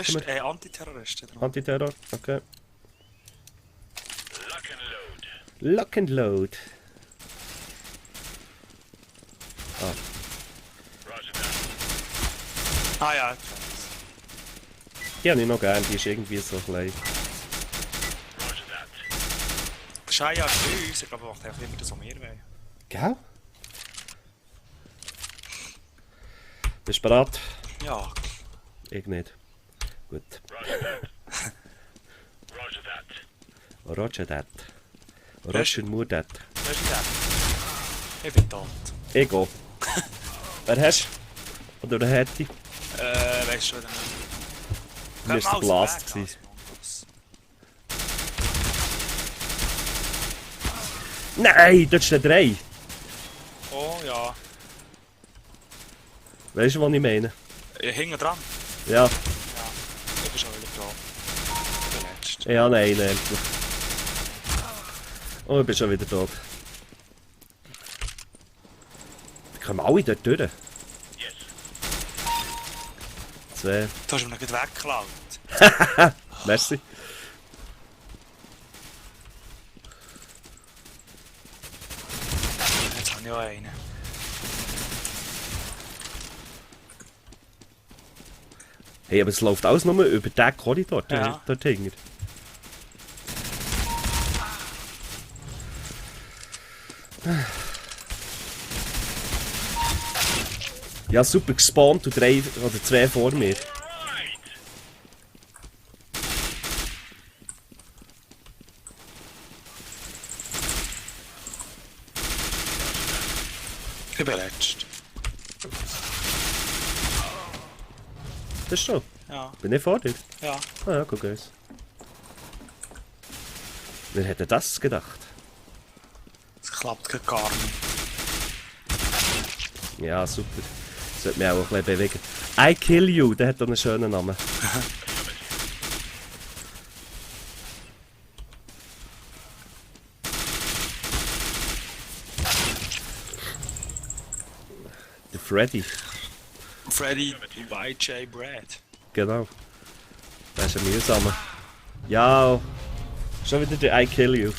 Terrorist, machen wir? Antiterrorist. Antiterror, okay. Lock and load. Ah. Ah ja, Die habe ich noch gern, die ist irgendwie so klein. Shaya ist bei uns, ich glaube, er macht einfach immer das, was wir wollen. Gell? Bist du bereit? Ja. Ich nicht. Gut. Roger that. Roger nur that. Wer ist der? Ich bin tot. Ich auch. Wer hast du? Oder wer hätte ich? Weißt du schon, Mir war der Blast. Nein, dort stehen 3. Oh ja. Weißt du, was ich meine? Hinten dran? Ja. Ja. Ich bin schon wieder tot. Ich bin letzt. Ja, nein, endlich. Oh, ich bin schon wieder tot. Wir kommen alle dort durch. Yes. 2. Du hast mir noch weggeklaut. Merci. Jetzt habe ich auch einen. Hey, aber es läuft alles nur über den Korridor Ja. dort hinten. Ja, super gespawnt und 3 oder 2 vor mir. Ich bin letzt. Das ist schon. Ja. Bin ich vor dir? Ja. Ah ja, guck eins. Wer hätte das gedacht? Es klappt gar nicht. Ja, super. Sollte mich auch ein bisschen bewegen. I Kill You, der hat doch einen schönen Namen. Der Freddy. Freddy YJ Brad. Genau. Das ist ein mühsamer. Ja, schon wieder der I Kill You.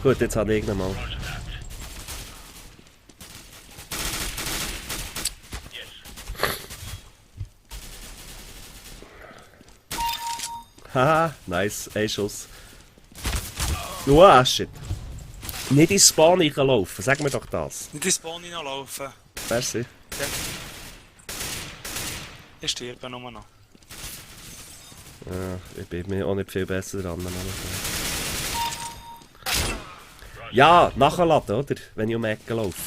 Gut, jetzt habe ich ihn mal. Haha, nice, ein Schuss. Shit. Nicht ins Spawn reinlaufen, sag mir doch das. Nicht ins Spawn hineinlaufen. Merci. Ja. Ich sterbe nur noch. Ja, ich bin mir auch nicht viel besser dran. Ja, nachladen, oder? Wenn ich um die Ecke laufe.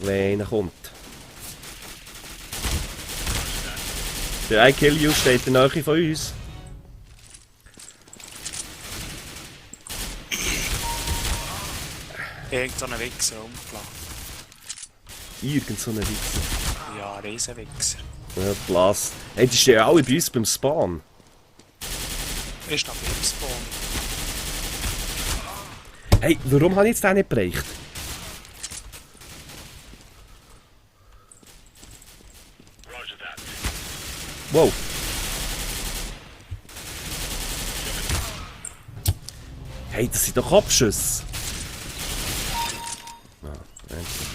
Wenn einer kommt. Der I Kill You steht in der Nähe von uns. Irgend so ein Wichser rumgelaufen. Irgend so ein Wichser. Ja, Riesenwichser. Ja, Blast. Hey, die stehen alle bei uns beim Spawn. Ist noch beim Spawn. Hey, warum habe ich jetzt den nicht bereicht? Wow. Hey, das sind doch Abschüsse. Ah, endlich.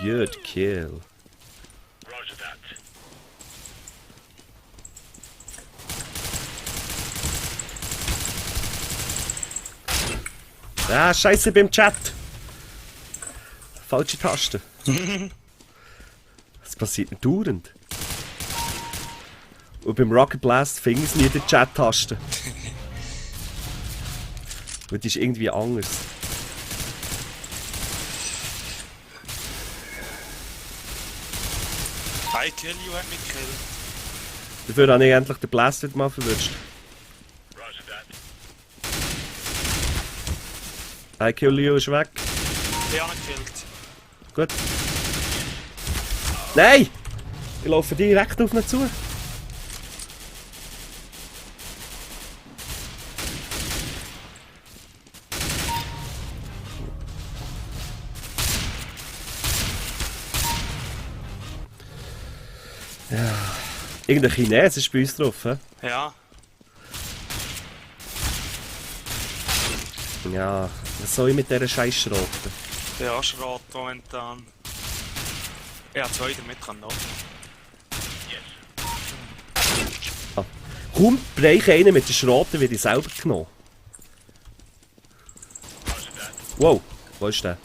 Good kill. Ah, Scheiße beim Chat. Falsche Taste. Das passiert mir dauernd. Und beim Rocket Blast finde ich es nie die Chat-Taste. Und die ist irgendwie anders. I Kill You hat mich gekillt. Dafür habe ich endlich den Blast wieder mal verwünscht. I Kill You ist weg. Ich habe ihn gekillt. Gut. Nein! Ich laufe direkt auf ihn zu. Irgendein Chines ist bei uns drauf, hä? Ja. Ja, was soll ich mit dieser scheiß Schrotte? Ja, Schrot momentan. Ich habe 2 damit können noch. Kaum bereiche einen mit der Schrotte, wird ich selber genommen. Wow, wo ist der?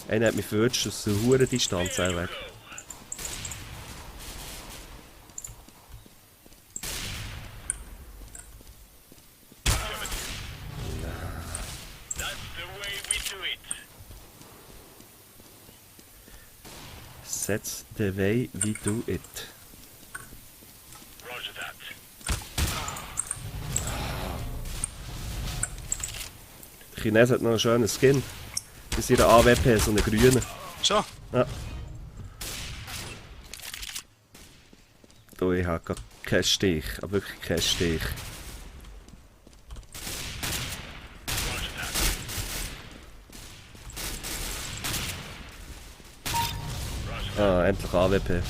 Einer hat mich verwünscht aus einer hohen Distanz weg. That's the way we do it. Der Chines hat noch einen schönen Skin. Bei seiner AWP, so einen grünen. Schon? Ja. Du, ich habe gar keinen Stich, aber wirklich keinen Stich. Ah, endlich AWP.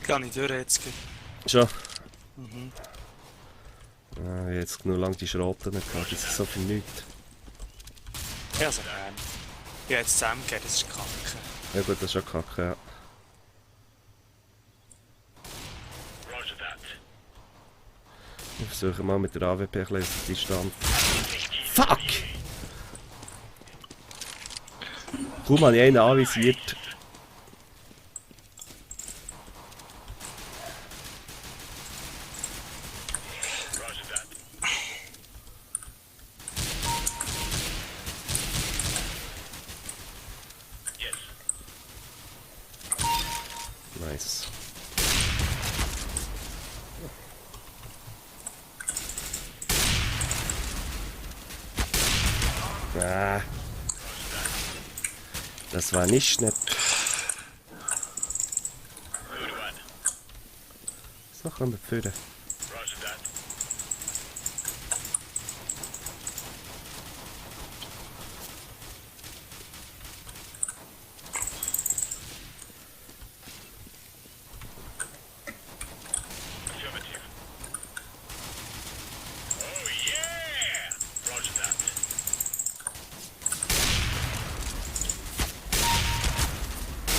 Kann ich durch jetzt. Schon? Ah, jetzt nur lang die Schrotten gehabt, das ist so viel nichts. Ja, so gern. Ich habe jetzt zusammengegeben, das ist kacke. Ja gut, das ist schon kacke, ja. Ich versuche mal mit der AWP ein bisschen auf die Distanz. Fuck! Kaum habe ich einen anvisiert. Nice. Ah. Das war nicht nett. So, komm, wir führen.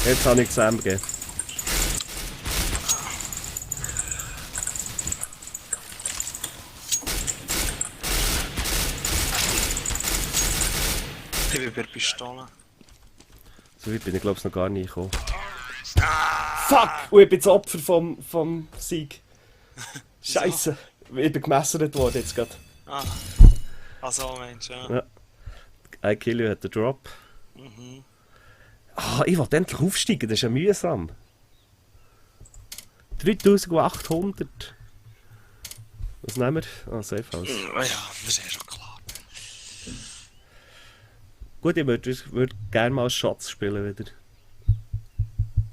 Jetzt habe ich Sam gegeben. Ich bin bei der Pistole. So weit bin ich glaube ich noch gar nicht gekommen. Fuck! Und ich bin das Opfer vom Sieg. Scheiße! Ich bin gemessert worden jetzt gerade. Ah. Also Mensch, ja. Ja. Ein Kilo hat den Drop. Ah, ich wollte endlich aufsteigen, das ist ja mühsam. 3800. Was nehmen wir? Ah, Safe House. Ja, das ist ja schon klar. Gut, ich würde gerne mal Schatz spielen wieder.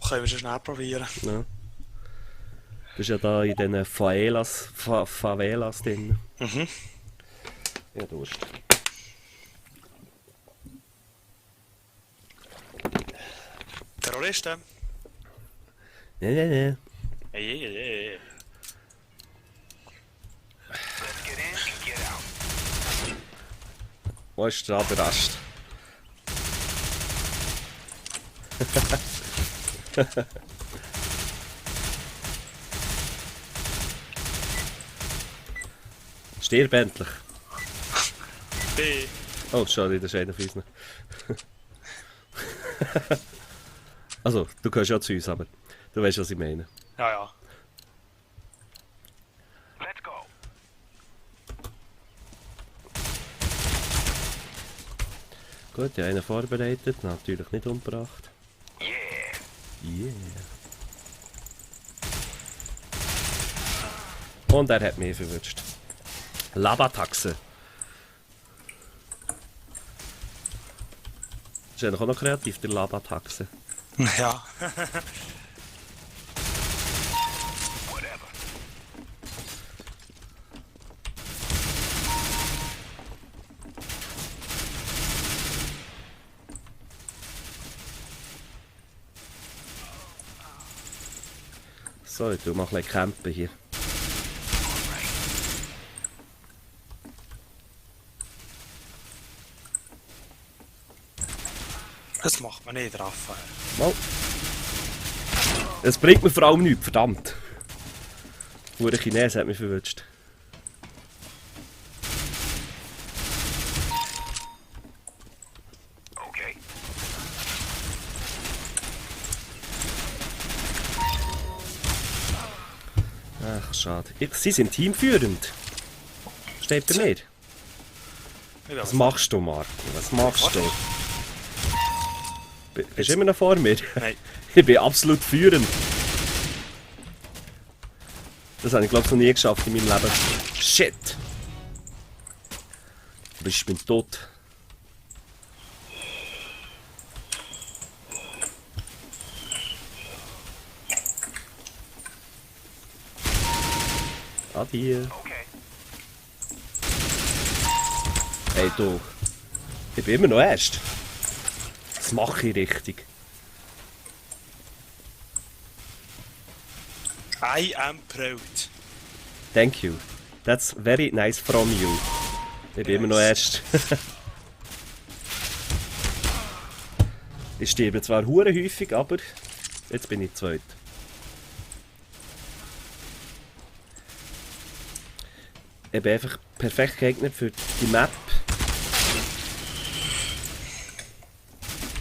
Können wir schon schnell probieren. Ja. Das ist ja da in diesen Favelas drin. Mhm. Ja, Durst. Terroristen? Nee. Hey. Wo ist der Rest? Stirb endlich. B. Oh, schade, das ist einer von uns. Also, du gehörst ja zu uns, aber du weißt, was ich meine. Ja. Gut, ich habe einen vorbereitet, natürlich nicht umgebracht. Yeah. Und er hat mich verwünscht. Labataxe. Das ist eigentlich auch noch kreativ, der Labataxe. Ja. So, ich tu mal ein bisschen campen hier. Das macht man nicht, Raphael. Mal. Es bringt mir vor allem nichts, verdammt. Nur der Chines hat mich verwünscht. Okay. Ach, schade. Sie sind teamführend. Steht bei mir. Was machst du, Marco? Was machst du? Bist du immer noch vor mir? Nein. Ich bin absolut führend. Das habe ich glaube ich noch nie geschafft in meinem Leben. Shit! Aber ich bin tot. Adieu. Okay. Hey du. Ich bin immer noch erst. Das mache ich richtig. I am proud. Thank you. That's very nice from you. Ich bin immer noch erst. Ich sterbe zwar hure häufig, aber jetzt bin ich zweit. Ich bin einfach perfekt geeignet für die Map.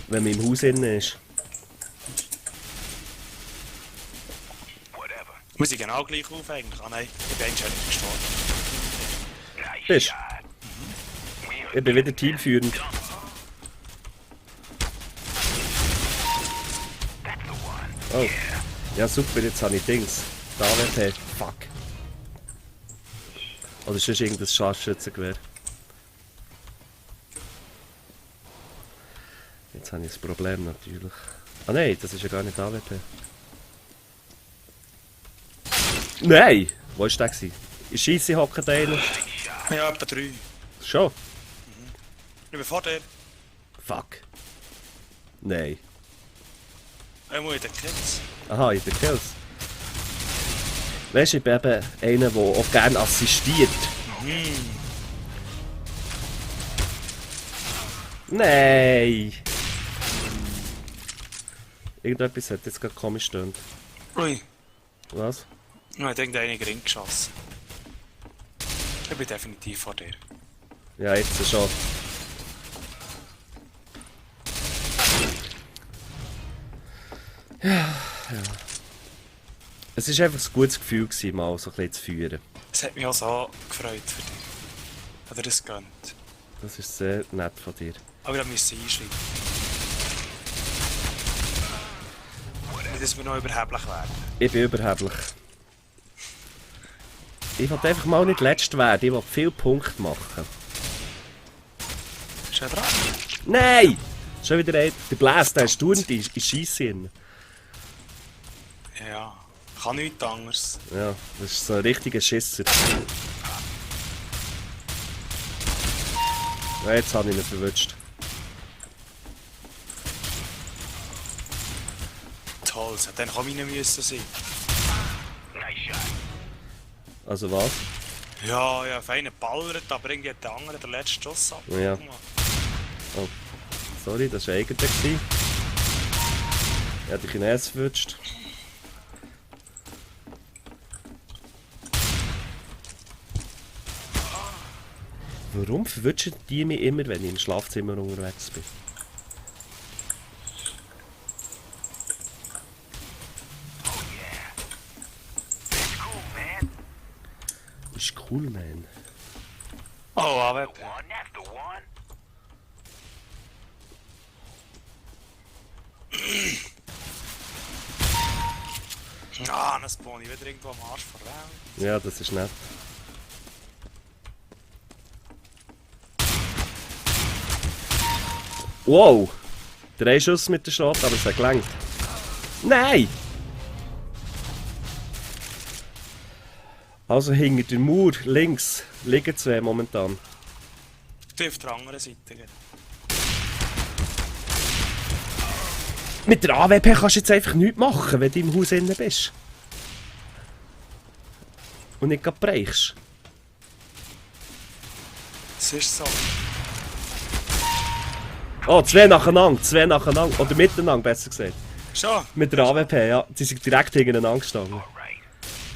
Wenn man im Haus innen ist. Whatever. Muss ich genau gleich auf eigentlich? Ah nein, ich bin eigentlich schon nicht gestorben. Nice Bist. shot. Ich bin wieder teamführend. That's the one. Oh. Ja super, jetzt habe ich Dings. Da AWP. Fuck. Oder ist das irgendein Scharfschützengewehr? Jetzt habe ich das Problem natürlich. Ah nein, das ist ja gar nicht AWP. Nein! Wo war der? In Scheisse hockt einer. Ja, etwa 3. Schon? Ich bin vor dir. Fuck. Nein. Ich muss in den Kids. Aha, in den Kills. Weißt du, ich bin eben einer, der auch gerne assistiert. Nein! Irgendetwas hat jetzt gerade komisch gestöhnt. Ui, Was? ich habe irgendeinen Ring geschossen. Ich bin definitiv vor dir. Ja, jetzt schon. Ja. Es war einfach ein gutes Gefühl, gewesen, mal so ein bisschen zu führen. Es hat mich auch so gefreut für dich. Hat er das gönnt. Das ist sehr nett von dir. Aber da müssen einschreiben. Nicht, dass wir noch überheblich werden. Ich bin überheblich. Ich will einfach mal nicht letzt werden, ich will viele Punkte machen. Ist er dran? Nein! Schon wieder ein. Der Blast, der ist dauernd in Scheisse. Ja, kann nichts anderes. Ja, das ist so ein richtiger Schisser. Ja, jetzt habe ich ihn verwünscht. Toll, es hätte dann auch meine müssen sein. Nice shot. Also was? Ja, ja, feine ballert, aber irgendwie hat der andere den letzten Schuss ab. Ja. Oh. Sorry, das war eigentlich. Er hat die Chinesen verwünscht. Warum verwünschen die mich immer, wenn ich im Schlafzimmer unterwegs bin? Ist cool, man. Oh, aber. One, that's the one. Ah, dann spawn ich wieder irgendwo am Arsch voran. Ja, das ist nett. Wow! 3 Schuss mit der Schrot, aber es hat gelangt. Nein! Also hinter der Mauer links liegen 2 momentan. Ich bin auf der anderen Seite. Gell. Mit der AWP kannst du jetzt einfach nichts machen, wenn du im Haus innen bist. und nicht gerade brechst. Das ist so. Oh, zwei nacheinander. Oder miteinander, besser gesagt. Schon? Mit der AWP, ja. Die sind direkt gegeneinander gestanden. Alright.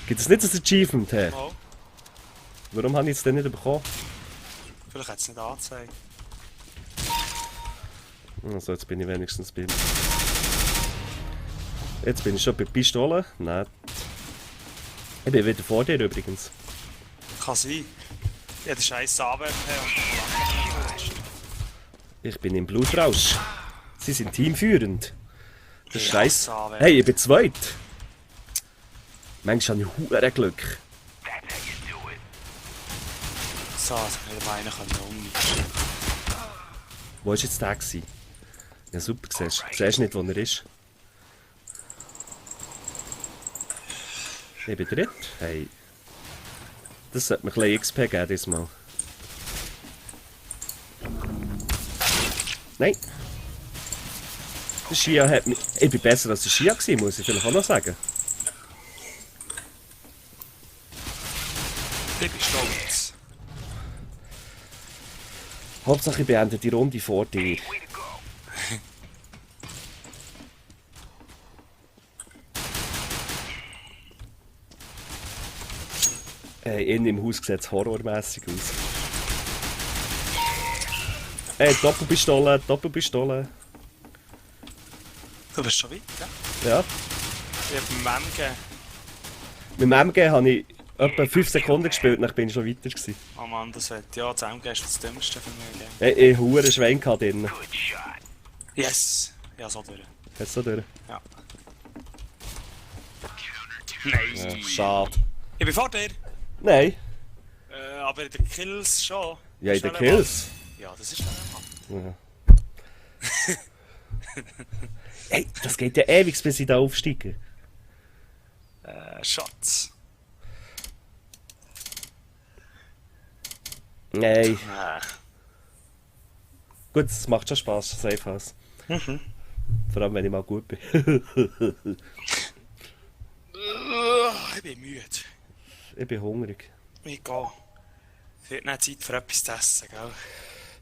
Gibt es nicht ein Achievement, hey? Oh, Warum habe ich es denn nicht bekommen? vielleicht hat es nicht angezeigt. Also, jetzt bin ich wenigstens beim... Jetzt bin ich schon bei Pistolen. Nein. Ich bin wieder vor dir übrigens. Kann sein. Ja, der scheiß AWP und dann Ich bin im Blutrausch. Sie sind teamführend. Das ist scheiße. hasse AWP. Hey, ich bin zweit. Manchmal habe ich hure Glück. That's how you do it. So, also hätte einen können Wo war jetzt der? Gewesen? Ja super, siehst du nicht, wo er ist? Ich bin dritt. Hey. Das sollte mir ein bisschen XP geben diesmal. Nein. Der Shia hat mich... Ich bin besser als der Shia gewesen, muss ich vielleicht auch noch sagen. Ich bin stolz. Hauptsache ich beende die Runde vor dir. Way to go. Innen im Haus sieht es horrormässig aus. Hey, Doppelpistole. Du bist schon weit, ja? Ja. Ich hab mit dem MG. Mit dem MG habe ich etwa 5 Sekunden gespielt, dann bin ich schon weiter gewesen. Oh Mann, das wird... Ja, das MG ist das Dümmste für mich. Hey, ich habe einen Schwein gehabt drin. Good shot. Yes! Ja, so durch. Hast du durch? Ja. Ja, Nein! schade. Ich bin vor dir! Nein. Aber in den Kills schon. Ja, in den Schnell mal. Kills. Ja, das ist schnell mal. Ja. Hey, das geht ja ewig, bis ich da aufsteige. Schatz. Nein. Nein. Gut, es macht schon Spaß, Safe House. Vor allem, wenn ich mal gut bin. Ich bin müde. Ich bin hungrig. Ich gehe. Es wird nicht Zeit für etwas zu essen, gell?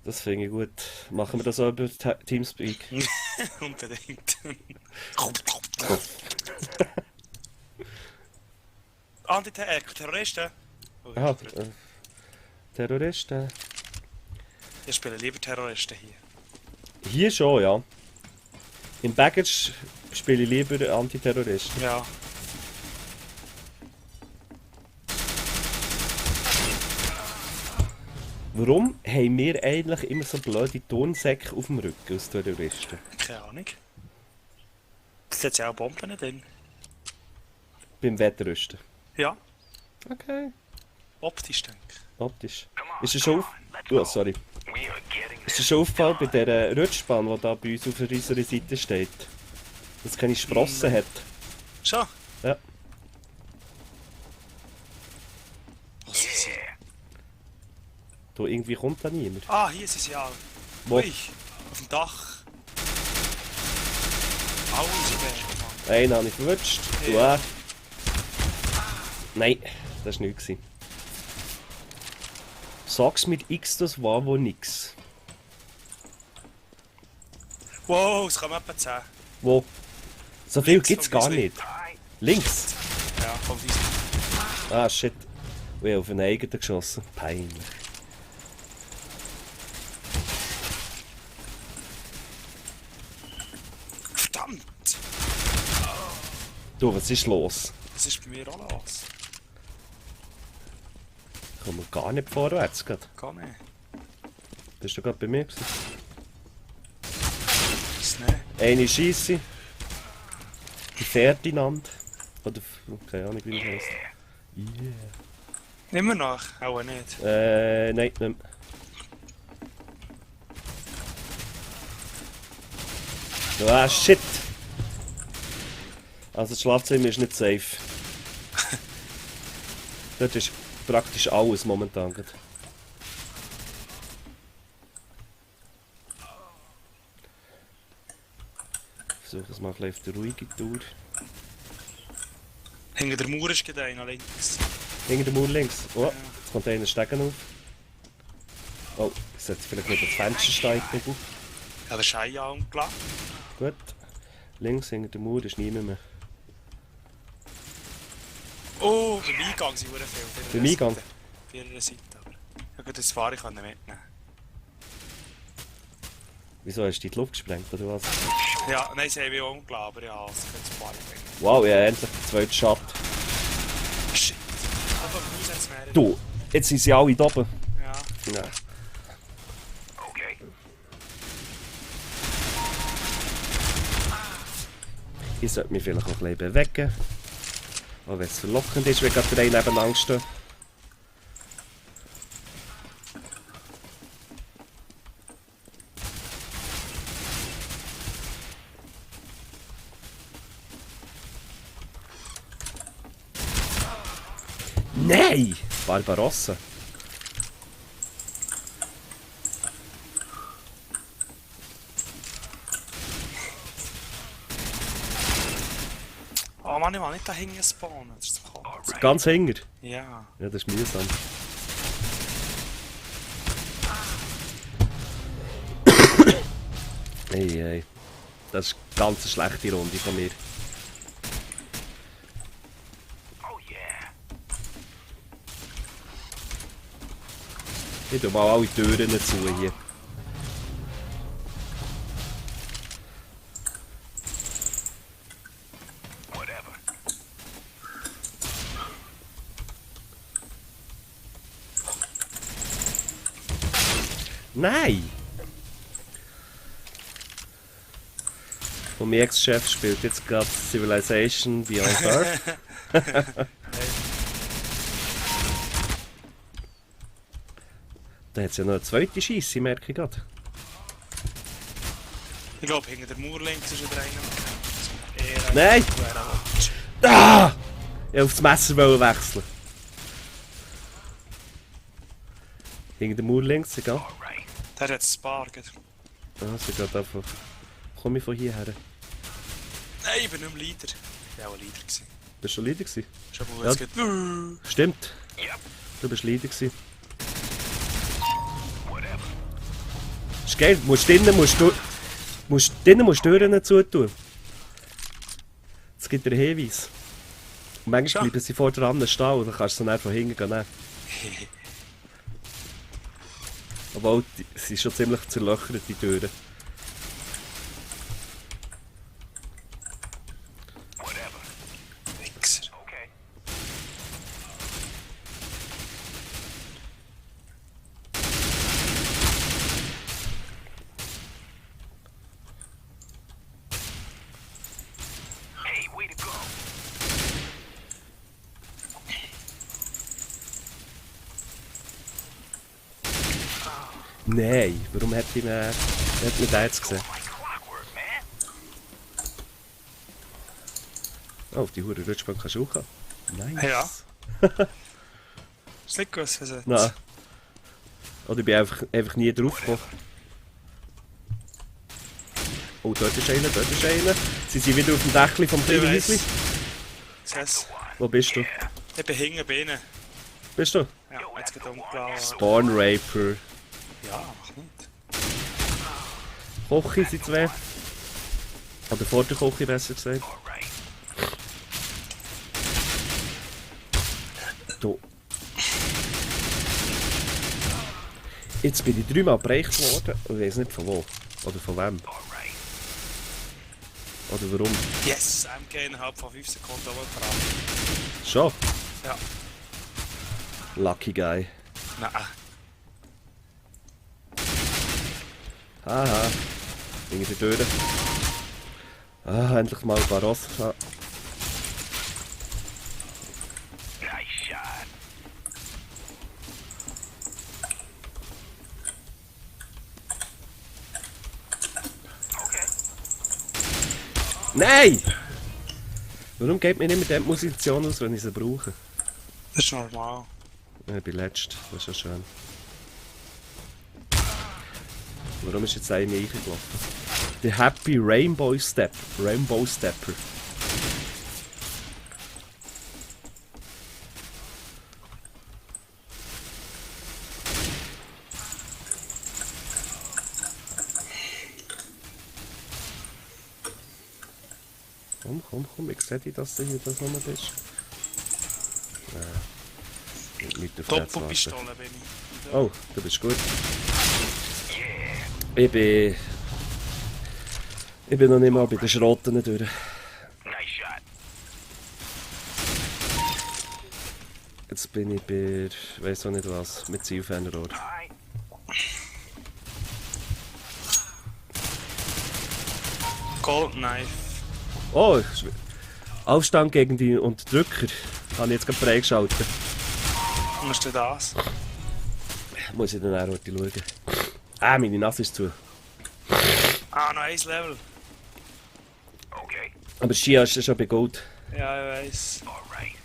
Das finde ich gut. Machen wir das auch über Teamspeak? Unbedingt. Terroristen? Oh, Aha, Terroristen. ich spiele lieber Terroristen hier. Hier schon, ja. Im Baggage spiele ich lieber Antiterroristen. Ja. Warum haben wir eigentlich immer so blöde Turnsäcke auf dem Rücken als Terroristen? Keine Ahnung. Da sind ja auch Bomben drin. Beim Wettrüsten. Ja. Okay. Optisch, denke ich. Optisch. Ist es schon auf... Oh, sorry. We are getting Ist dir schon aufgefallen bei dieser Rutschbahn, die da bei uns auf unserer Seite steht? Dass es keine Sprossen hat. Schon? Ja. Was ist sie? Da irgendwie kommt da niemand. Ah, hier sind sie alle. Wo? Ui, auf dem Dach. Alle sind weg, Mann. Einen habe ich verwutscht. Du Ja. auch. Nein, das war nichts. Sag's mit X, das war wohl nix. Wow, es kommen etwa 10. Wo? So viel Links gibt's vom gar Wiesli. nicht. Links? Ja, vom Wiesel. Ah, shit. Ich habe auf einen eigenen geschossen. Peinlich. Verdammt! Du, was ist los? Das ist bei mir auch los. Kommen wir gar nicht vorwärts grad. Gar nicht. Bist du gerade bei mir gewesen? Das nicht. Eine Scheisse. Die Ferdinand. Oder, keine Ahnung, wie das heisst. Yeah. Immer noch? Auch nicht. Nein, nicht mehr. Ah, shit! Also das Schlafzimmer ist nicht safe. Dort ist praktisch alles momentan. Gerade. Ich versuche das mal ein bisschen auf die ruhige Tour. Hinter der Mauer ist gerade einer links. Hinter dem Mauer links. Oh, jetzt kommt einer Stegen auf. Oh, ich sollte vielleicht nicht das Fenster steigen. Ja, der Schein angelassen. Gut. Links hinter der Mauer ist niemand mehr. Oh, beim Eingang sind sehr viele. Beim Eingang? Auf ihrer Seite, aber... Ja gut, das Fahrer kann ich mitnehmen. Wieso hast du die in die Luft gesprengt, oder was? Ja, nein, sie haben mich auch umgelassen, aber ja, es könnte das Fahrer bringen. Wow, ja, endlich der zweite Shot. Shit. Aber Haus hat es mehr. Du, jetzt sind sie alle da oben. Ja. Ja. Okay. Ich sollte mich vielleicht auch ein bisschen bewegen. Auch wenn es verlockend ist, wenn gerade drei nebeneinander stehen. Nein! Barbarossa. Oh Mann, ich will nicht da hinten spawnen. Das ist so kalt. Ganz hinter. Ja. Ja, das ist mühsam. Hey, hey. Das ist eine ganz schlechte Runde von mir. Oh yeah. Ich tue mal alle Türen zu hier. Whatever. Nein! Und mein Ex-Chef spielt jetzt gerade Civilization Beyond Earth. Da hat es ja noch eine zweite Scheisse, merke ich gerade. Ich glaube, hinter der Mauer links ist wieder einer. Nein! Ah! Ich wollte auf das Messer wechseln. Hinter der Mauer links, egal. Alright. Der hat Spark. Ah, sie geht einfach. Komme ich von hierher? Nein, ich bin nicht mehr Leader. Ich war auch ein Leader. Bist du Leader gewesen? Schon mal, Ja. es geht... Stimmt. Yep. Du bist Leader gewesen. Whatever. Ist geil, drinnen musst du Türen zutun. Es gibt dir einen Hinweis. Und manchmal Schon? bleiben sie vor dran stehen und dann kannst du sie dann von hinten nehmen. Obwohl, sie sind schon ziemlich zerlöchert, die Türen. Whatever. Wichser. Okay. Hey, way to go. Nein, warum hat mich der jetzt gesehen? Like clockwork, man. Oh, auf die Hure Rutschbank kannst du auch haben. Nice. Ja. Ist nicht gut, was Nein. Oder ich bin einfach nie drauf gekommen. Oh, dort ist einer, dort ist einer. Sie sind wieder auf dem Dächli vom kleinen weiss. Häuschen. Yes. Wo bist du? Ich bin hinten bei ihnen. Bist du? Ja, jetzt geht umgelassen. Spawn Raper. Ja, mach nicht. Kochi sind zwei. Oder vor der Kochi besser gesagt. Alright. Du. Jetzt bin ich dreimal bereicht worden und ich weiß nicht von wo. Oder von wem. Alright. Oder warum. Yes, MG innerhalb von 5 Sekunden overgebracht. Schon. Ja. Lucky Guy. Nein. Haha. Hinter der Tür. Ah, endlich mal Barossa. Nice shot. Okay. Nein! Warum geht mir nicht mit der Munition aus, wenn ich sie brauche? Das ist normal. Ich bin letzt, das ist ja schön. Warum ist jetzt einer reingelaufen? Der Happy Rainbow Step. Rainbow Stepper. Komm, ich sehe dich, dass du hier das nochmal bist. Nicht auf das warten. Doppelpistole bin ich. Oh, du bist gut. Ich bin noch nicht mal bei den Schrotten durch. Nice shot. Jetzt bin ich bei, weiss auch nicht was, mit Zielfernrohr. Alright. Gold Knife. Oh, Aufstand gegen die Unterdrücker. Habe ich jetzt gerade freigeschaltet. Und ist denn das? Muss ich dann auch heute schauen. Ah, meine Nase ist zu. Ah, noch ein Level. Okay. Aber Shia ist schon bei Gold. Ja, ich weiss. Alright.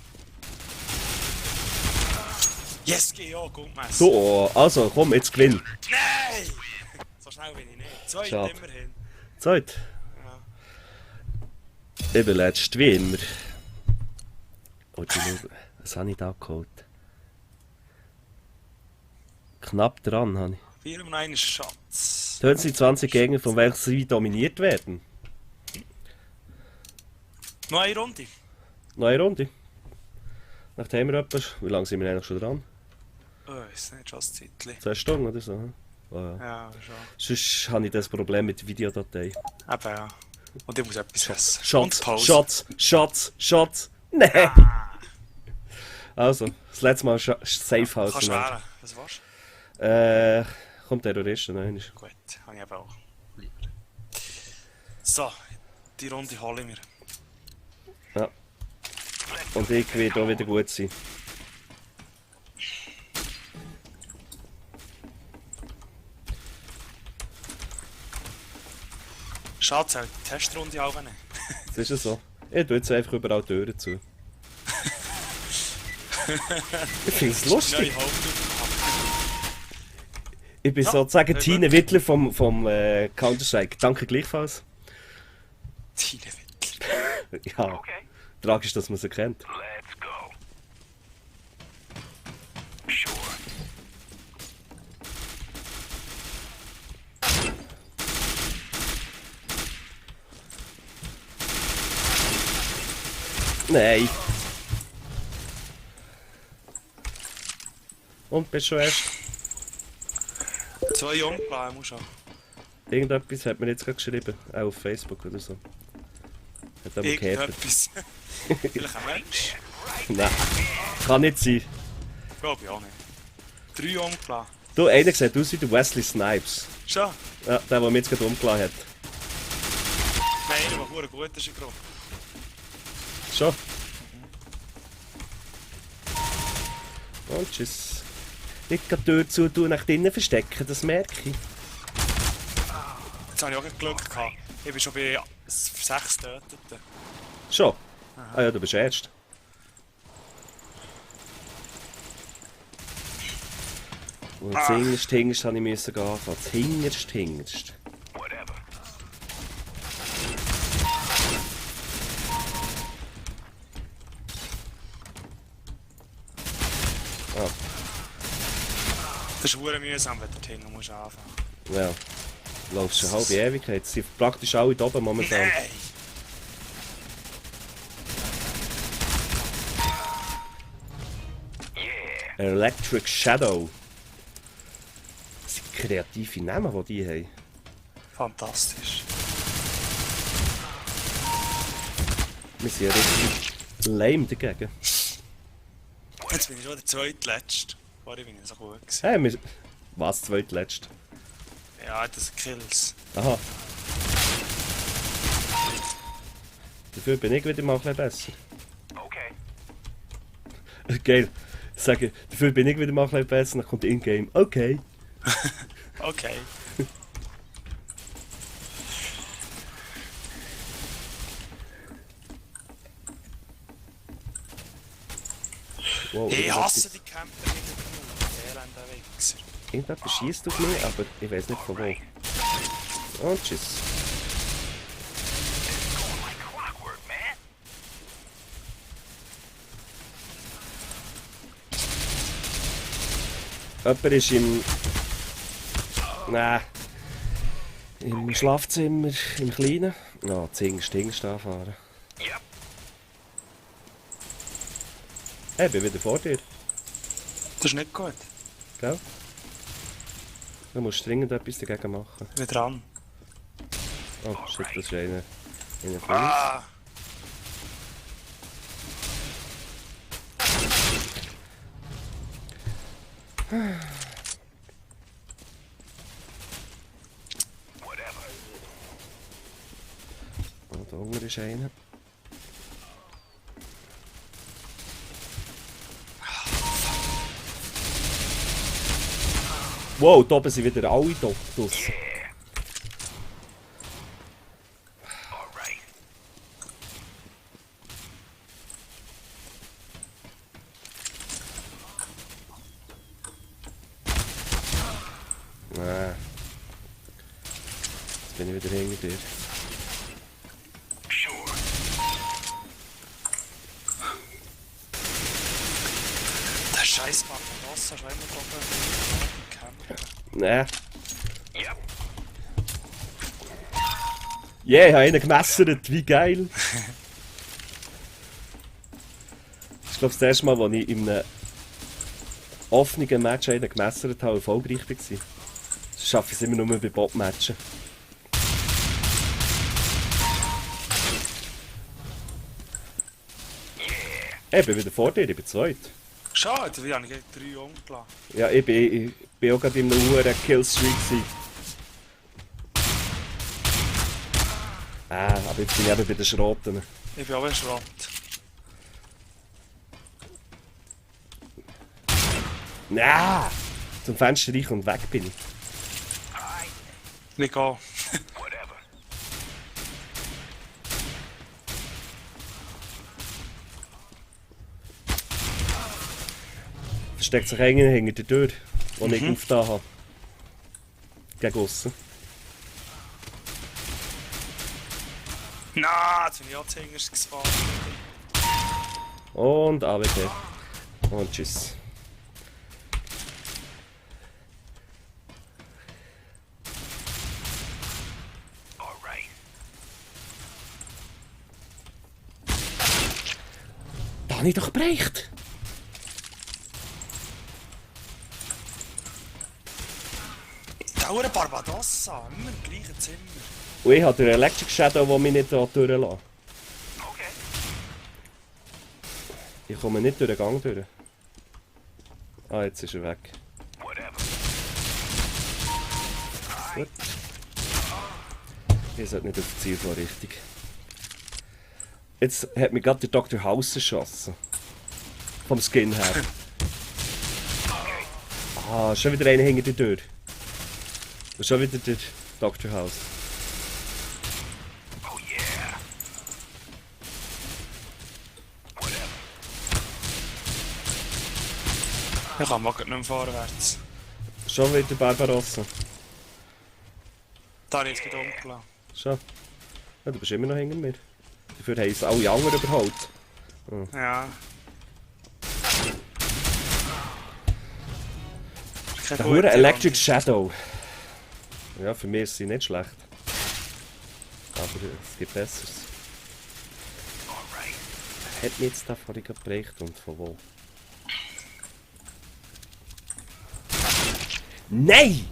Yes, GO, Goldmesser. So, also komm, jetzt gewinn. Nein! So schnell bin ich nicht. Zwei Schade. immerhin. Zeit. Ja. Ich bin letzt wie immer. Oh, was habe ich da geholt? Knapp dran habe ich. 4 und 1 Schatz. Töten Sie 20 Gegner, von welchen sie dominiert werden. Noch eine Runde. Neue Runde. Nachdem wir etwas. Wie lange sind wir eigentlich schon dran? Oh, ist nicht schon ein Zeitchen. 2 Stunden oder so. hm? Oh, ja. Ja, schon. Sonst habe ich das Problem mit der Videodatei. Eben, ja. Und ich muss etwas essen. Schatz, Und Pause. Schatz, Schatz, Schatz. Nein! Also, das letzte Mal Safe House. Kannst du genannt. wählen. Was war's? Kommt Terroristen, nein. Gut, habe ich eben auch. Lieber. So, die Runde hole ich mir. Ja. Und ich werde auch wieder gut sein. Schade, zählt die Testrunde auch nicht. Das ist ja so. Ich tue jetzt einfach überall die Türen zu. Ich finde es lustig. Neue Hauptüberkampf. Ich bin Ja, sozusagen sehr Tine Wittler vom Counter-Strike. Danke gleichfalls. Tine Wittler. Ja, Okay. tragisch, dass man sie kennt. Let's go. Sure. Nein. Und bist schon erst. 2 umgeladen, muss schon. Irgendetwas hat mir jetzt gerade geschrieben. Auch auf Facebook oder so. Hat aber gehört. Irgendetwas. Vielleicht ein Mensch? Nein. Kann nicht sein. Glaube ich auch nicht. 3 umgeladen. Du, einer sieht aus wie der Wesley Snipes. Schon? Ja, der mich jetzt gerade umgeladen hat. Nein, der verdammt gut ist, Gruppe. Schon. Und tschüss. Nicht gerade die Tür zu tun, nach drinnen verstecken, das merke ich. Jetzt habe ich auch Glück gehabt. Ich bin schon bei 6 Töteten. Schon? Ah ja, du bist erst. Und das hinterst habe ich müssen gehen anfangen. Das hinterst. Whatever. Ah, Das ist verdammt mühsam, wenn du dort hinten musst anfangen. ja. Du laufst schon halbe Ewigkeit. Sie sind praktisch alle da oben momentan. Nein! Electric Shadow. Das sind kreative Namen, die haben. Fantastisch. Wir sind ja richtig lame dagegen. Jetzt bin ich schon der zweitletzte. Vorher bin ich so gut gewesen. Hey, wir... Was, zweitletzt? Ja, das sind Kills. Aha. Dafür bin ich wieder mal ein bisschen besser. Okay. Geil. Ich sage, dafür bin ich wieder mal ein bisschen besser, dann kommt in-game. Okay. Okay. Wow, Ich hasse die Camper mit dem elenden Wichser. Irgendjemand schießt auf mich, aber ich weiß nicht von wo. Und tschüss. Like clockwork, man. Jemand ist im... Nein. Im Schlafzimmer, im Kleinen. Ja, Zingst anfahren. Yep. Hey, ich bin wieder vor dir. Das ist nicht gut. Gell? Du musst dringend etwas dagegen machen. Ich bin dran. Oh shit, das ist einer von uns. Ah! Whatever. Oh, da unten ist einer. Wow, da oben sind wieder alle da draussen. Yeah. All right. Nein. Jetzt bin ich wieder hinter dir. Sure. Der scheiß Barbarossa ist immer oben campen. Nein. Yep. Yeah, ich habe einen gemessert, wie geil! Das ist glaube ich das erste Mal, als ich in einem offenen Match einen gemessert habe, erfolgreich war. Das schaffe ich es immer nur bei Bot-Matchen. Hey, ich bin wieder vor dir, ich bin zweit. Schade, wie habe ich gegen 3 umgelassen. Ja, ich bin auch gerade in einem hohen Killstreak gewesen. Aber jetzt bin ich eben bei den Schrotten. Ich bin auch ein Schrott. Nein! Zum Fenster rein und weg bin ich. Ich gehe. Whatever. Versteckt sich einer hinter der Tür, die ich aufgetan habe. Gegen aussen. Nein, jetzt bin ich auch zuhinterst gespawnt. Und AWP. Und tschüss. All right. Da habe ich doch gebrecht! Dauer Barbarossa, immer im gleichen Zimmer. Und ich habe den Electric Shadow, der mich nicht durchlässt. Okay. Ich komme nicht durch den Gang durch. Ah, jetzt ist er weg. Whatever. Gut. Ich sollte nicht auf das Ziel fahren, richtig. Jetzt hat mich gerade der Dr. House erschossen. Vom Skin her. Ah, schon wieder einer hinter der Tür. Und schon wieder der Dr. House. Oh yeah. Whatever. Ich kann mal nicht mehr vorwärts. Schon wieder Barbarossa. Da habe ich jetzt gerade umgelassen. Schon. Ja, du bist immer noch hinter mir. Dafür haben es alle anderen überholt. Ja. Kein Der guter hure Electric Mann. Shadow. Ja, für mich ist sie nicht schlecht. Aber es gibt Besseres. All right. Hat mich jetzt da vorhin geprägt und von wo? Nein!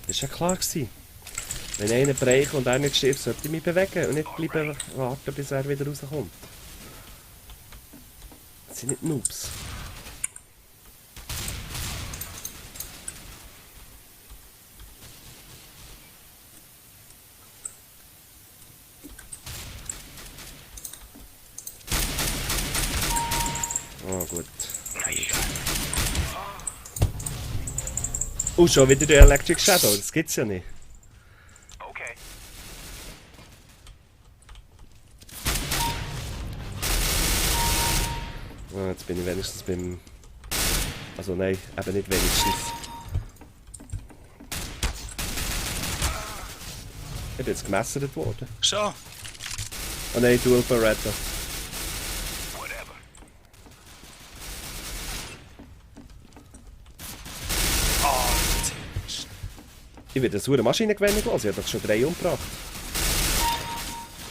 Das war ja klar gewesen. Wenn einer brechen und er nicht stirbt, sollte ich mich bewegen und nicht bleiben warten, bis er wieder rauskommt. Das sind nicht Noobs. Oh gut. Nice shot. Oh, schon wieder der Electric Shadow, das gibt's ja nicht. Okay. Ah, jetzt bin ich wenigstens beim... Also nein, eben nicht wenigstens. Ich bin jetzt gemessert worden. Schon? Oh nein, Dual Beretta. Whatever. Ich werde das hure Maschinengewehr nicht los, ich habe doch schon 3 umgebracht.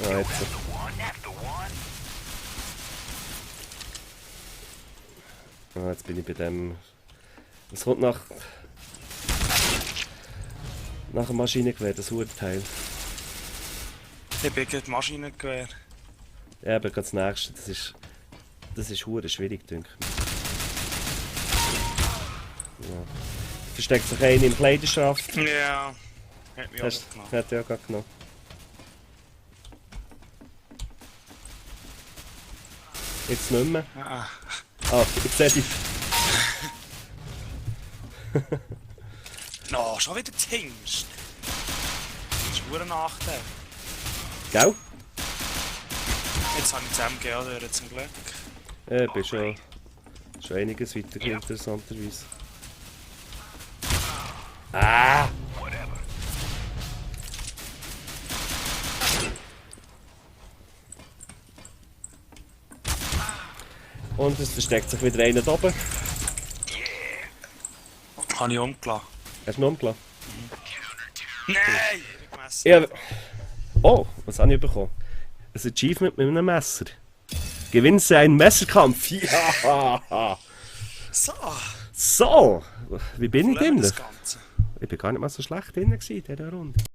Ah, jetzt. One after one. Ah, jetzt bin ich bei dem... Was kommt nach... Nach dem Maschinengewehr, das Urteil. Ich bin gegen Maschinengewehr. Ja, aber gerade das nächste, das ist... Das ist hure schwierig, denke ich. Ja. Versteckt sich einer im Kleiderschaft. Ja. Hat mich auch Hast genommen. hat er ja gerade genommen. Jetzt nicht mehr. Ah. Ah, jetzt sehe ich. No, schon wieder Zingst. Das ist ein Nachteil. Gell? Jetzt habe ich das MG auch durch, zum Glück. Ja, ich bin schon einiges weiter, interessanterweise. Ah! Whatever. Und es versteckt sich wieder einer da oben. Habe ich umgelassen. Hast du ihn umgelassen? Nein! Ich bin gemessen. Ja. Oh, was habe ich bekommen? Ein Achievement mit einem Messer. Gewinnst einen Messerkampf. Ja! So, So! Wie bin ich lernen drin? das Ganze. Ich bin gar nicht mal so schlecht drin in dieser Runde.